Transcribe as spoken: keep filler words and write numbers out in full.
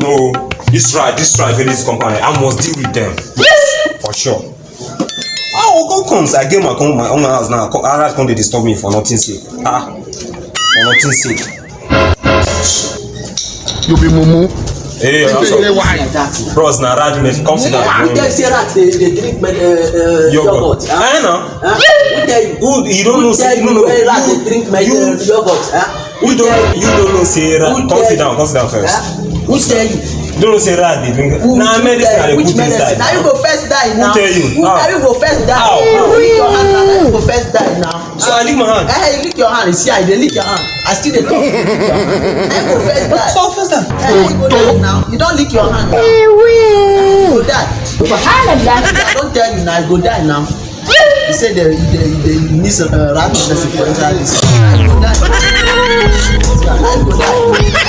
No, this rat, this rat wey this company, I must deal with them. Yes, for sure. I go come, come, I get my come, my own house now. Come, rat come dey disturb me for nothing sake. Ah, for nothing sake. You be mumu. Hey, You also, dey why? Like that. Bros, na rat make, come sit down. You tell say rat dey dey drink med- uh, uh, Yogurt. Yogurt. Huh? Eh, no. Huh? Who tell you? Who, you don't know Who tell say, you you know, where rat you, dey drink med- you, uh, yogurt? Huh? Who you tell don't, you don't know say rat. Who Come tell sit you? down, come sit down first. Huh? Who tell you? You don't know say rat dey drink. Who Na who medicine tell I dey you? Which put medicine? inside. Now you go first die now. Who tell you? Who How? Now you go first die now. How? You lick your hand now. Now you go first die now. So I lick my hand. Eh, you lick your hand. You see, I dey lick your hand. I still dey talk. You lick your hand. Now you go first die. So first time. Eh, you go die now. You don lick your hand now. You go die. Subhanallah. I don tell you now. You go die now. You say they they they miss uh, rat medicine for inside this. You go die. You go die.